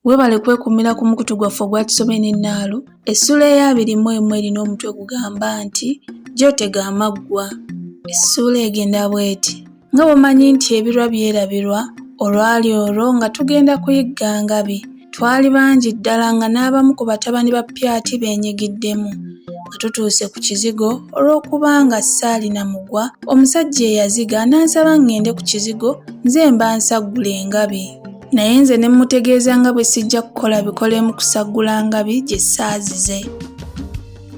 Weebale kwekuumira ku mukutu gwaffe ogwa Tusome ne Nnaalu. Essuula ey'abiri mu emu erina omutwe ogugamba nti Gy'otega amaggwa. Essuula egenda bw'eti: Nga bw'omanyi nti ebirwa byerabirwa, olwali olwo nga tugenda kuyigga ngabi. Twali bangi ddala nga n'abamu ku batabani ba Pyati beenyigiddemu. Nga tutuuse ku kizigo, olw'okuba nga saalina mugwa, omusajja eyaziga n'ansaba ŋŋende ku kizigo nze mba nsaggula engabi. Naye nze ne mmutegeeza nga bwe sijja kukola bikolemu kusaggula ngabi gye saazize.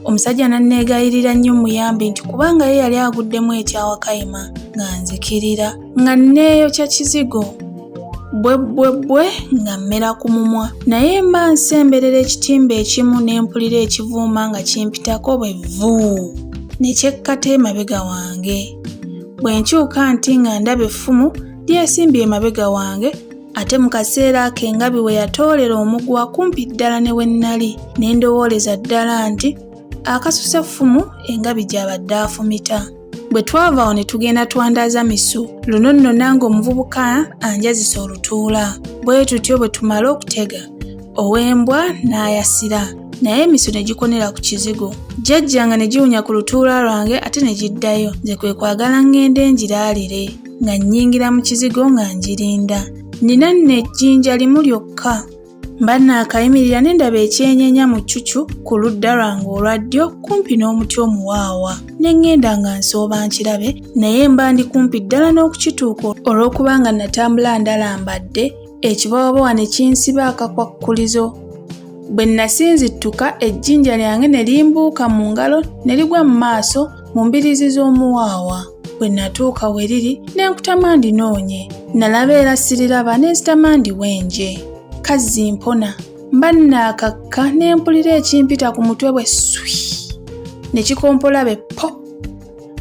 Omusajja n'anneegayirira nnyo mmuyambe nti kubanga ye yali aguddemu ekya Wakayima nga nzikirira nga nneeyokya kizigo. Bwe bwe bwe nga mmera ku mumwa naye mba nsemberera ekitimba ekimu ne mpulira ekivuuma nga kimpitako bwe vvuu ne kyekkata emabega wange. Bwe nkyuka nti nga ndaba effumu lyesimbye emabega wange ate mu kaseera ako engabi we yatoolera omuguwa kumpi ddala ne we nnali ne ndowooleza ddala nti akasusa effumu engabi gy'abadde afumita. Bwe twava awo ne tugenda twandaza misu, luno nno nange omuvubuka anjazisa olutuula. Bwe tutyo bwe tumala okutega, ow'embwa n'ayasira, naye emisu ne gikonera ku kizigo. Gyajjanga ne giwunya ku lutuula lwange ate ne giddayo, nze kwe kwagala ŋŋende ngiraalire. Nga nnyingira mu kizigo nga ngirinda. Nnina nno ejjinja limu lyokka. Mba nnaakayimirira ne ndaba ekyenyeenya mu ccucu ku ludda lwange olwa ddyo kumpi n'omuti omuwaawa. Ne ŋŋenda nga nsooba nkirabe naye mba ndi kumpi ddala n'okukituuka olw'okuba nga nnatambula ndalambadde, ekibowabowa ne kinsiba akakwakkulizo. Bwe nnasinzittuka ejjinja lyange ne limbuuka mu ngalo ne ligwa mu maaso mu mbiriizi z'omuwaawa. Bwe nnatuuka we liri ne nkutama ndinoonye. Nnalaba era siriraba ne nsitama ndiwenje. Kazzi mpona. Mba nnaakakka ne mpulira ekimpita ku mutwe bwe sswi ne kikompola be ppo.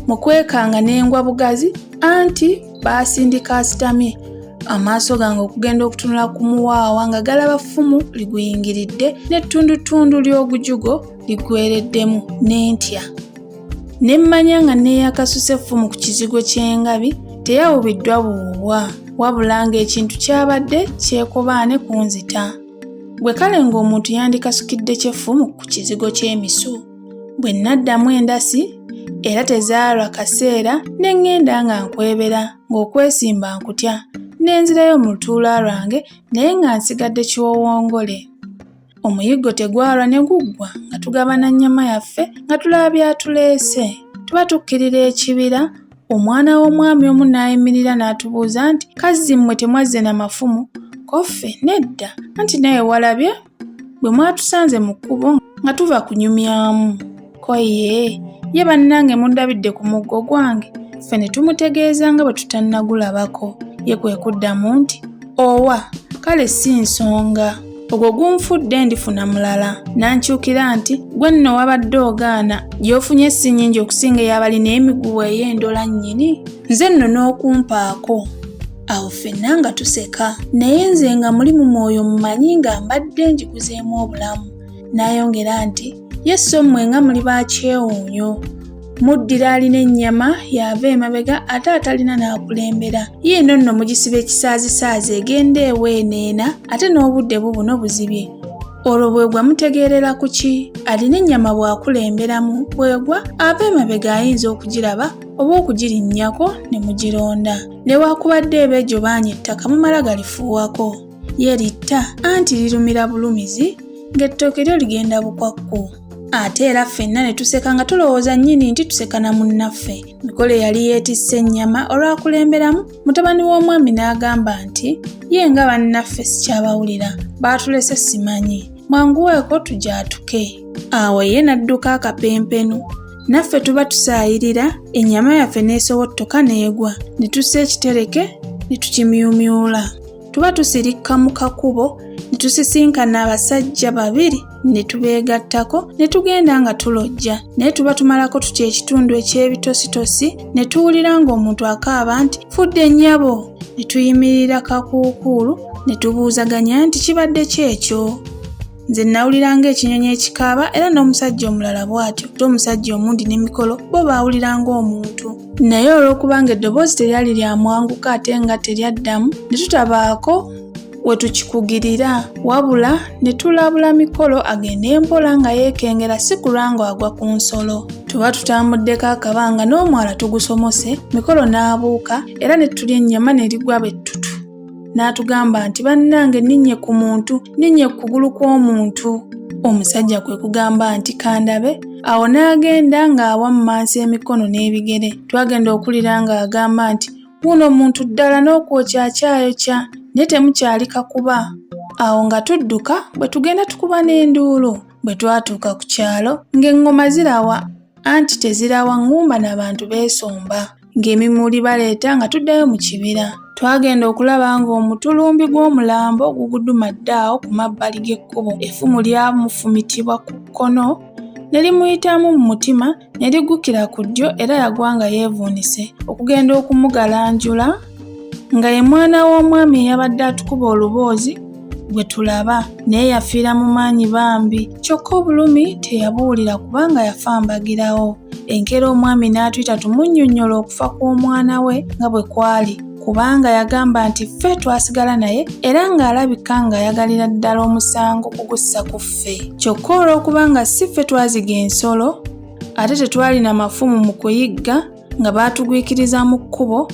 Mu kwekanga ne ngwa bugazi anti baasindika asitamye. Amaaso gange okugenda okutunula ku muwaawa nga galaba ffumu liguyingiridde n'ettundutundu ly'ogujugo liggwereddemu ne ntya. Ne mmanya nga n'eyakasuse effumu ku kizigo ky'engabi teyawubiddwa buwubwa, wabula ng'ekintu kyabadde kyekobaane kunzita. Ggwe kale ng'omuntu yandikasukidde ki effumu ku kizigo ky'emisu? Bwe nnaddamu endasi era tezaalwa kaseera ne ŋŋenda nga nkwebera ng'okwesimba nkutya, ne nzirayo mu lutuula lwange naye nga nsigadde kiwowongole. Omuyiggo tegwalwa ne guggwa nga tugabana nnyama yaffe nga tulaba by'atuleese. Tuba tukkirira ekibira, omwana w'omwami omu n'ayimirira n'atubuuza nti, Kazzi mmwe temwazze na mafumu? Ko ffe, nedda, anti naawe walabye bwe mwatusanze mu kkubo nga tuva kunyumyamu. Ko ye, ye bannange mundabidde ku muggo gwange? Ffe ne tumutegeeza nga bwe tutannagulabako. Ye kwe kuddamu nti, Owa, kale si nsonga. Ogwo gunfudde ndifuna mulala. N'ankyukira nti, Ggwe nno wabadde ogaana, gy'ofunye si nnyingi okusinga ey'abalina emiguwa ey'endola nnyini? Nze nno n'okumpaako. Awo ffenna nga tuseka. Naye nze nga muli mu mwoyo mmanyi nga mbadde ngiguzeemu obulamu. N'ayongera nti, Ye sso mmwe nga muli ba kyewuunyo! Muddira alina ennyama y'ava emabega ate atalina n'akulembera. Yiino nno mugisiba ekisaazisaazi egenda eweeneena ate n'obudde bubuno buzibye. Olwo bw'egwa mutegeerera ku ki? Alina ennyama bw'akulemberamu bw'egwa ava emabega ayinza okugiraba oba okugirinnyako ne mugironda. Newaakubadde eba ejobaanye ettaka mumala galifuuwako. Ye litta anti lirumira bulumizi ng'ettooke lyo ligenda bukwakku. Ate era ffenna ne tuseka nga tulowooza nnyini nti tuseka na munnaffe. Mikolo eyali yeetisse ennyama olwakulemberamu, mutabani w'omwami n'agamba nti, Ye nga bannaffe sikyabawulira, baatulese simanyi. Mwanguweeko tugyatuke. Awo ye n'adduka akapempenu. Naffe tuba tusaayirira, ennyama yaffe n'esowottoka n'egwa, ne tussa ekitereke ne tukimyumyula. Tuba tusirikka mu kakubo ne tusisinkana abasajja babiri ne tubeegattako ne tugenda nga tulojja naye tuba tumalako tutya ekitundu eky'ebitositosi ne tuwulira ng'omuntu akaaba nti fudde nnyabo ne tuyimirira kakuukuulu ne tubuuzaganya nti kibadde ki ekyo nze nnawulira ng'ekinyonyi ekikaaba era n'omusajja omulala bw'atyo ate omusajja omundi ne mikolo bo baawulira ng'omuntu naye olw'okuba ng'eddoboozi teryali lya mwanguka ate nga teryaddamu ne tutabaako We tukikugirira, wabula ne tulabula Mikolo agende mpola nga yeekengera si kulwa ng'agwa ku nsolo. Tuba tutambuddeko akabanga n'omwala tugusomose, Mikolo n'abuuka era ne tulya ennyama ne ligwa be ttutu. N'atugamba nti bannange nninnye ku muntu, nninnye ku kugulu kw'omuntu. Omusajja kwe kugamba nti kandabe, awo n'agenda ng'awammansa emikono n'ebigere. Twagenda okuwulira ng'agamba nti wuuno muntu ddala n'okwokya akyayokya naye temukyali kakuba. Awo nga tudduka bwe tugenda tukuba n'enduulu. Bwe twatuuka ku kyalo ng'eŋŋoma zirawa anti tezirawa ŋŋumba na bantu beesomba. Ng'emimuli baleeta nga tuddayo mu kibira. Twagenda okulaba ng'omutulumbi gw'omulambo gugudumadde awo ku mabbali g'ekkubo. Effumu lyamufumitibwa ku kkono ne limuyitamu mu mutima ne liggukira ku ddyo era yagwa nga yeevuunise okugenda okumugalanjula nga ye mwana w'omwami eyabadde atukuba oluboozi gwe tulaba naye yafiira mu maanyi bambi kyokka obulumi teyabuwulira kubanga yafa mbagirawo. Enkeera omwami n'atuyita tumunnyonnyole okufa kw'omwana we nga bwe kwali kubanga yagamba nti ffe twasigala naye era ng'alabika ng'ayagalira ddala omusango kugussa ku ffe. Kyokka olw'okuba nga si ffe twaziga ensolo ate tetwalina mafumu mu kuyigga nga baatugwikiriza mu kkubo,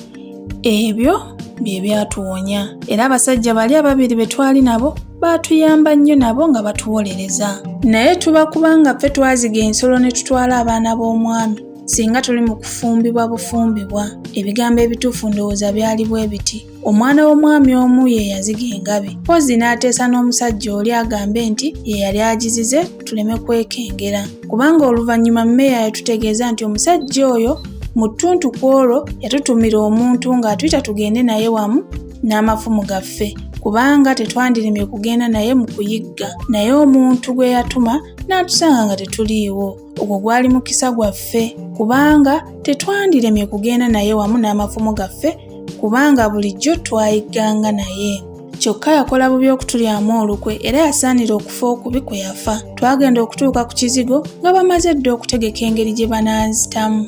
ebyo bye byatuwonya. Era abasajja bali ababiri be twali nabo baatuyamba nnyo nabo nga batuwolereza. Naye tuba kubanga ffe twaziga ensolo ne tutwala abaana b'omwami singa tuli mu kufumbibwa bufumbibwa. Ebigambo ebituufu ndowooza byali bwe biti. Omwana w'omwami omu ye yaziga engabi. Mpozzi n'ateesa n'omusajja oli agambe nti ye yali agizize tuleme kwekengera. Kubanga oluvannyuma mmeeya yatutegeeza nti omusajja oyo mu ttuntu ku olwo yatutumira omuntu ng'atuyita tugende naye wamu n'amafumu gaffe kubanga tetwandiremye kugenda naye mu kuyigga. Naye omuntu gwe yatuma n'atusanga nga tetuliiwo. Ogwo gwali mukisa gwaffe kubanga tetwandiremye kugenda naye wamu n'amafumu gaffe kubanga bulijjo twayigganga naye. Kyokka yakola bubi okutulyamu olukwe era yasaanira okufa okubi kwe yafa. Twagenda okutuuka ku kizigo nga bamaze dda okutegeka engeri gye bananzitamu.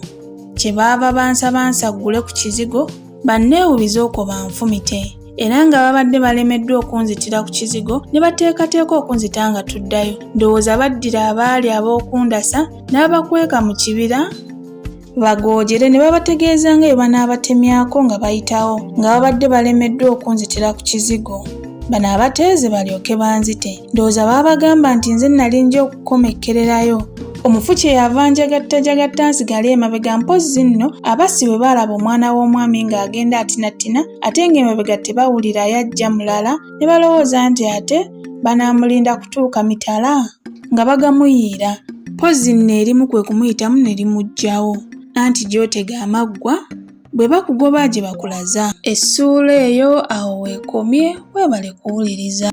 Kye baava bansaba nsaggule ku kizigo banneewubize okwo banfumite. Era nga babadde balemeddwa okunzitira ku kizigo ne bateekateeka okunzita nga tuddayo. Ndowooza baddira abaali ab'okundasa n'abakweka mu kibira bagoojere ne babategeeza nga bwe banaabatemyako nga bayitawo nga babadde balemeddwa okunzitira ku kizigo. Bano abateeze balyoke banzite. Ndowooza baabagamba nti nze nnali nja okukomekkererayo. Omufu kye yava njagattajagatta nsigale emabega mpozzi nno abassi bwe baalaba omwana w'omwami ng'agenda atinattina ate ng'emabega tebawulirayo ajja mulala ne balowooza nti ate banaamulinda kutuuka mitala nga bagamuyiira. Mpozzi nno erimu kwe kumuyitamu ne limuggyawo. Anti gy'otega amaggwa bwe bakugoba gye bakulaza. Essuula eyo awo w'ekomye weebale kuwuliriza.